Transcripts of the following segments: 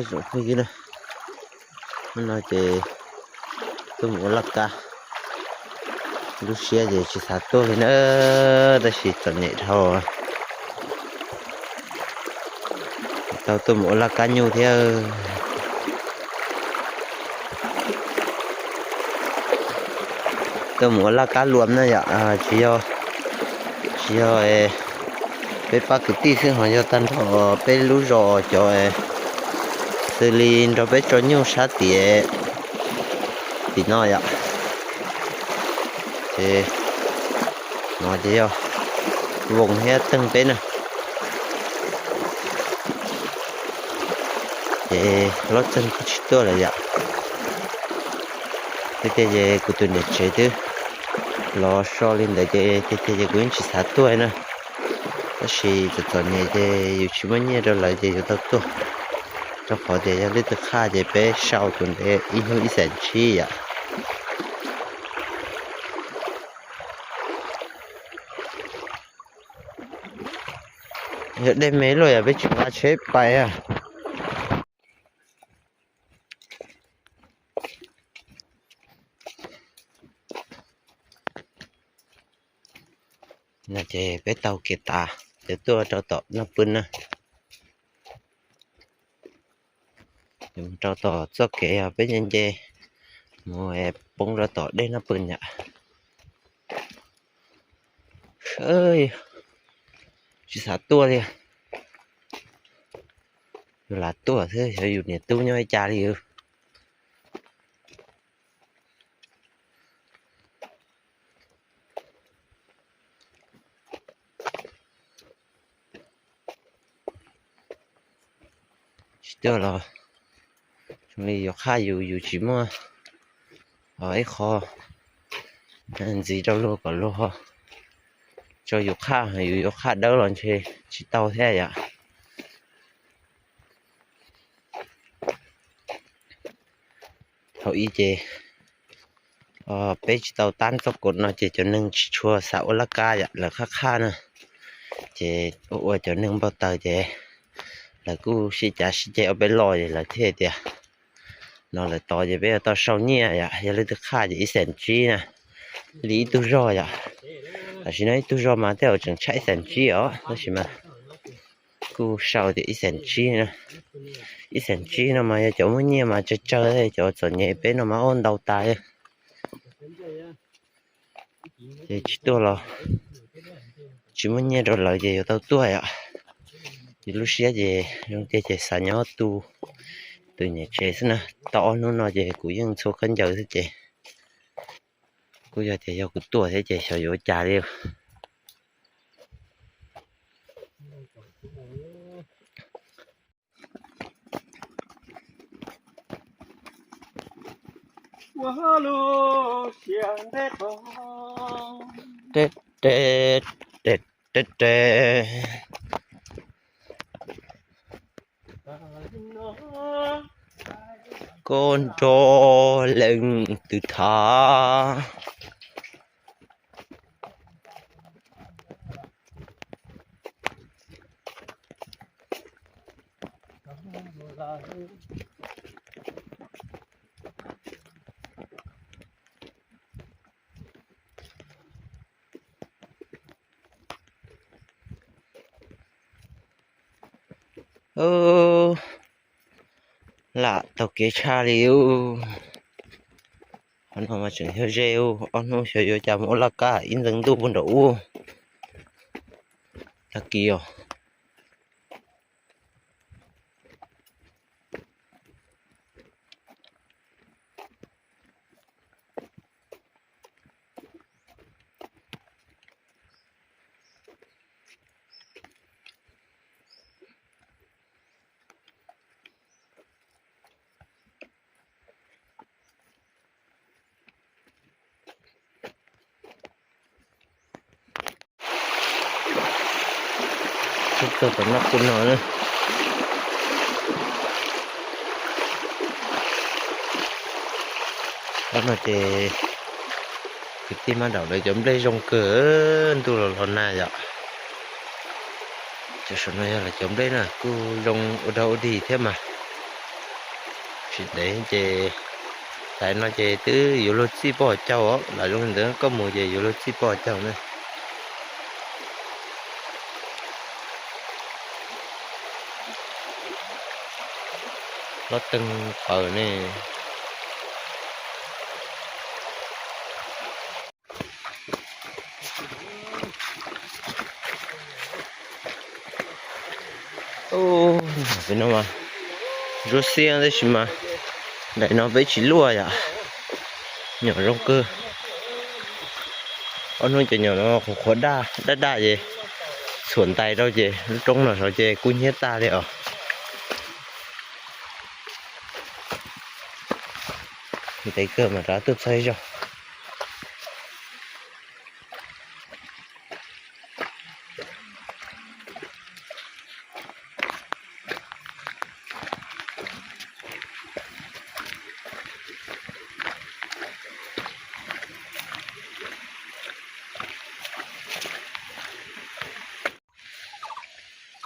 Phooj ywg na, hnub no ces tuaj mus ua laj kab, lub siab ces tsis xav tuaj li na, tab sis txom nyem dhau, tau tuaj mus ua laj kab nyuj thiab. Tuaj mus ua laj kab luam na yom, tsis yog, tsis yog peb pab kwv tij xwb ho yog tag nrho peb lub zos cov xws li nrog peb tso nyuj sab tiav tim no yom. Ces no ces yog Voos thiab Teej peb na. Ces Lob Txeeg kuj tsis tuaj lawm yom. Tiag tiag ces kuv tus niam tsev twb los so li ntawd ces tiag tiag ces kuv yeej tsis xav tuaj na. Tab sis txom txom nyem ces yus tsis muaj nyiaj rau lawv ces yuav tau tuaj, rau qhov tias yog leej twg qhaj ces peb sau tus ntev ib hnub ib xees tsib yom. Yog dej me luaj yog peb tsis nqa tsheb pais. No ces peb taug kev tas, ces tuaj rau tom Naj Pw na. Rau tom txoj kev peb nce nce mus poob rau tom dej Naj Pw yom. Tsis xav tuaj li. Yus lam tuaj xwb, xyov yus niam tub nyob li cas li. Tsis tuaj los zoo li yuav qhaj yus, yus tsis muaj ib qho ntxiv rau luag kom luag tso yus qhaj, yus yuav qhaj dawb los ntshe tsis tau thiab yom. Thaum ub ces peb tsis tau tab txoj kos no ces cov neeg tsis tshua xav ua laj kab yom, lawv qhaj qhaj na. Ces ua ua cov neeg npau taws ces lawv kuj sib cav sib ceg ob peb lo ces lawv thiaj tias no lawv tod ces peb yuav tau sau nyiaj yom, yog leej twg qhaj ces ib xees tsib na, li ib tug zog yom. Tam sim no ib tug zog mas tej zaum tseem tshaj ib xees tsib os, tab sis mas kuj sau tias ib xees tsib na. Ib xees tsib no mas yog cov muaj nyiaj mas tsawg tsawg, cov txom nyem peb no mas ua ntau tas li. Ces tsis tuaj los tsis muaj nyiaj rau lawv ces yuav tau tuaj yom. Ces lub siab ces zoo tiag ces xav nyob tu tus niam tsev xwb na. Tau ob hnub no ces kuv yeej ntxhua khaub ncaws xwb ces kuj yog tias yog kuv tuaj thiab ces xyov yuav ua cas li. Koj nrog leej twg tham? Lam taug kev tshaj li ub. Qhov no mas tseem yog ze ub, ob hnub xyov yuav cas mus ua laj kab ib ntxeev ntuj puag nram ub tag kis os. Txog tom Naj Pw no na. Ob no ces kwv tij Mab Daum lawv cov nplej zoo kawg, ntuj los los nag yom. Cov saum no yog lawv cov nplej na, kuj zoo ua dog ua dig thiab mas. Tsis ntev ces, tam no ces twb yuav luag txij pob caug os, lam zoo li ntawd koj mus ces yuav luag txij pob caug na. Hlob teeg paws ne. Pem no mas ntsuab xiab tab sis mas daim no peb tsis luaj yom. Nyom zoo kawg. Ob hnub cov nyom no qhuav qhuav daj daj daj ces txhuam ntais rau ces lub roob no saud ces kub hnyiab tag li os. Ntev kawg mas rov tuaj txog ib zaug.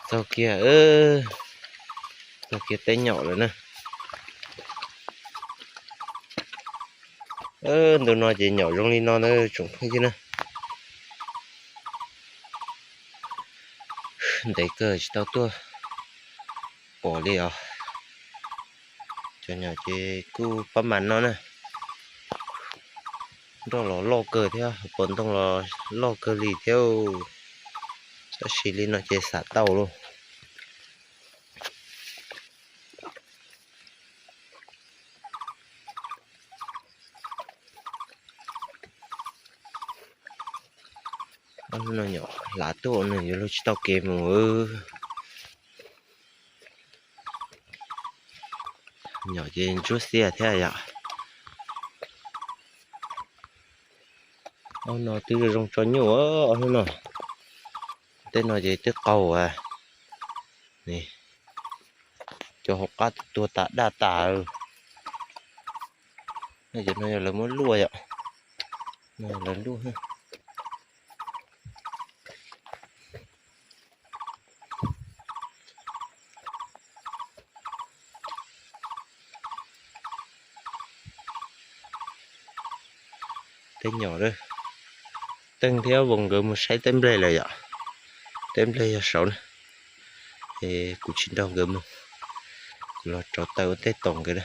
Txog kiag, txog kiag teb nyom lawm na. Ntu no ces nyom zoo li no na tsoom phooj ywg na. Ntev kawg tsis tau tuaj pom li os. Cov nyom ces kuj pab mas no na. Nroj los loj kawg thiab, hauv paus ntoo los loj kawg li thiab. Tab sis li no ces xav tau lauj. Ob hnub no nyom hlav tuaj nws yuav luag tsis tau kev mus. Nyom ces ntsuab xiab thiab yom. Ob no twb zoo tso nyuj, ob hnub no. Tej no ces twb qaug. Cov hauv qab tuag tas daj tas. Cov no yog lawv muab luaj yom. Lawv luaj. Teb nyom, Teej thiab Voos nkawd mus saib teb nplej lawm yom. Teb nplej yog saud na. Es kuv tsis nrog nkawd mus, kuv los rauv taws ua tej tos nkawd na.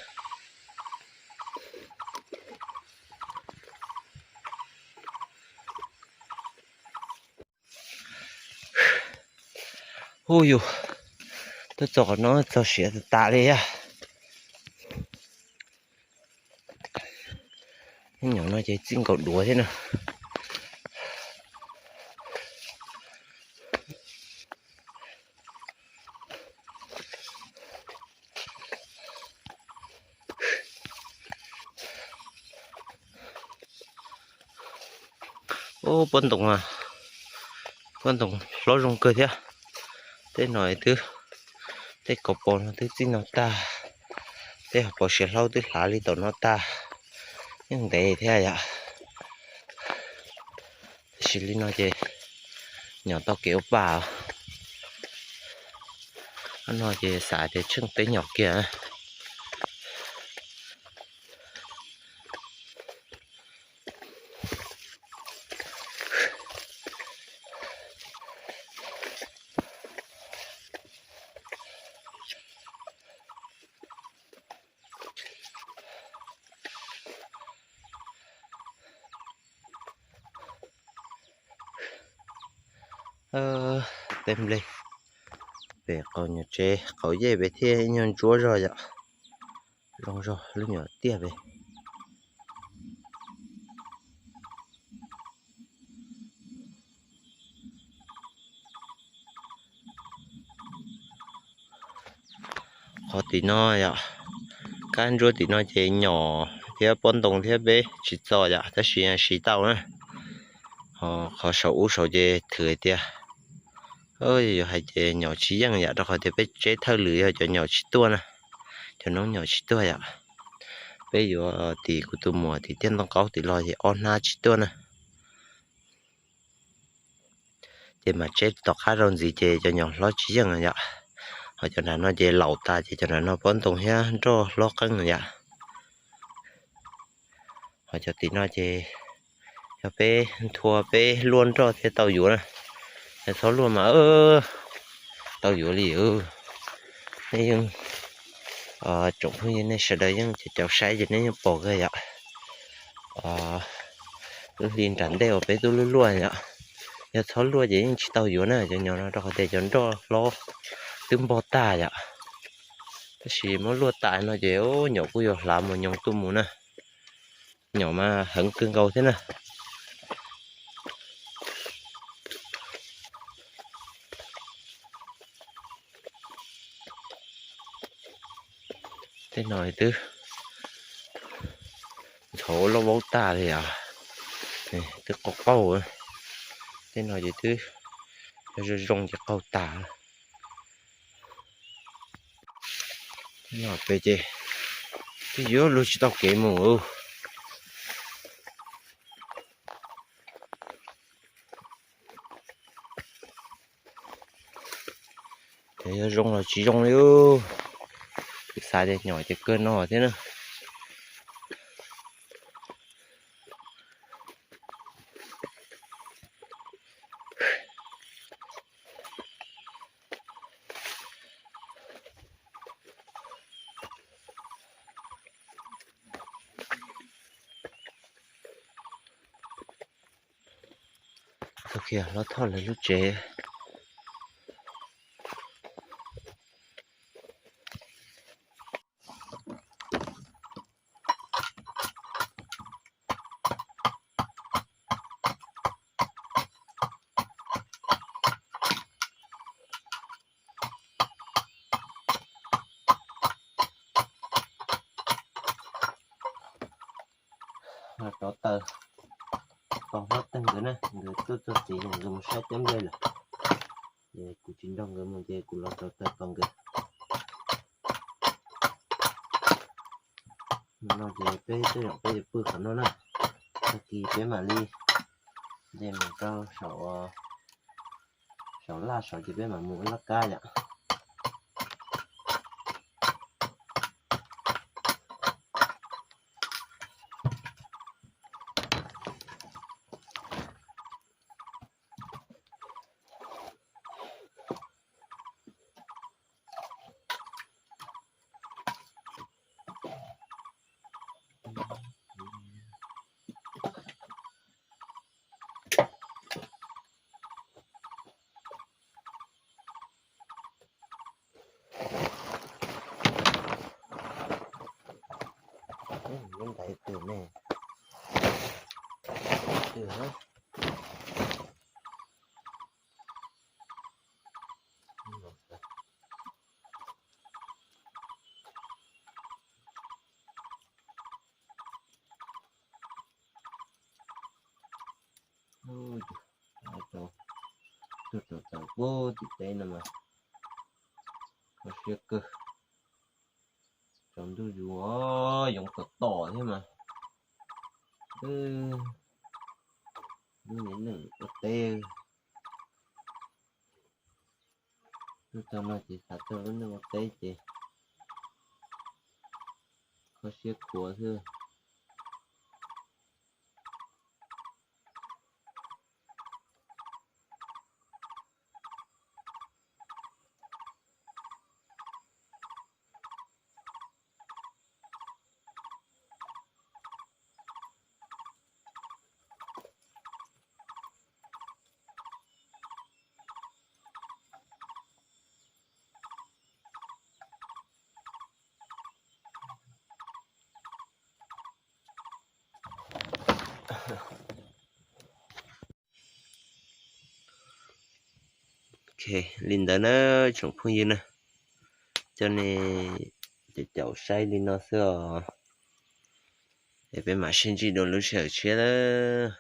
Hu yus, tuaj txog qhov no txog siav tas tas li thiab. Nyom no ces txij nkaus duav thiab na. Ub, pob ntoo, pob ntoo hlob zoo kawg thiab. Tej no twb, tej kauv paus no twb txij no tag, tej hauv paus siav hlau twb hlav li tom no tag, yeej ntev thiab yom. Tab sis li no ces nyom tau kev ua paj. Ob no ces xav tias tsheej peb nyom kiag. Teb nplej pem qaum nyuam tsev qaum yej pem thiaj ib nyuag ntsuab zog yom. Zoo zog lub nyuam tiaj pem. Qhov tim no yom, kab ntsuab tim no ces nyom thiab pob ntoo thiab peb tsis txo yom, tab sis siv tau na. Ho qhov saum ub saud ces thwm hais tias, yuav hais ces nyom tsis yeej yom, rau qhov tias peb tseb thawj lwm yog cov nyom tsis tuaj na, cov noob nyom tsis tuaj yom. Peb yuav tim kuv tus muam tim tiaj ntoo qaub tim los ces ob hnab tsis tuaj na. Ces mam tseb tom qab rau ntxiv ces cov nyom hlob tsis yeej yom. Ho cov nram no ces laus tas ces cov nram no pob ntoo thiab nroj hlob qeeb yom. Ho cov tim no ces yog peb nthua peb luaj nroj thiaj tau yuav na. Yog txhob luaj mas tau yuav li. Nej yeej, tsoom phooj ywg nej sawv daws yeej caum saib ces nej yeej pom kawg yom. Lub hli nram ntej uas peb tub luaj luaj yom, yog txhob luaj ces yeej tsis tau yuav na cov nyom no rau qhov tias cov nroj hlob twb npog tag yom. Tab sis muab luaj tas no ces nyom kuj yuav hlav mus nyoos tuaj mus na. Nyom mas heev kawg nkaus thiab na. Tej no twb ntxhov loj vaub tag li os, twb qaug qaug. Tej no ces twb yog zoo zoo ces qaug tas. Tej no pem ces twb yuav luag tsis tau kev mus. Ces yog zoo los tsis zoo li. Kuv xav tias nyom ces kawg no thiab na. Tag kis hlob Thoj lawv lub tsev. Rov taws tos hlob Teeg nkawd na, nkawd tuaj txog txiv ces nkawd mus saib cov nplej lawm. Ces kuv tsis nrog nkawd mus ces kuv los rov taws tos nkawd. No ces peb tej zaum peb yuav pw qhov no na. Tag kis peb mam li nce mus rau saum, saum laj saud ces peb mam mus ua laj kab yom. Lub ntais twg ne? Twg hab? Tuaj rau txaus pub tim teb no mas kho siab kawg. Tsaus ntuj zus os, yoov tom tom thiab mas. Lub niag neej ua teb, tuaj txog no ces xav txog lub neej ua teb ces kho siab khuav xwb. Ok, li ntawd na tsoom phooj ywg na, coj nej caum caum saib li no xwb os. Es peb mam sib ntsib dua lub sij hawm tshiab lawm.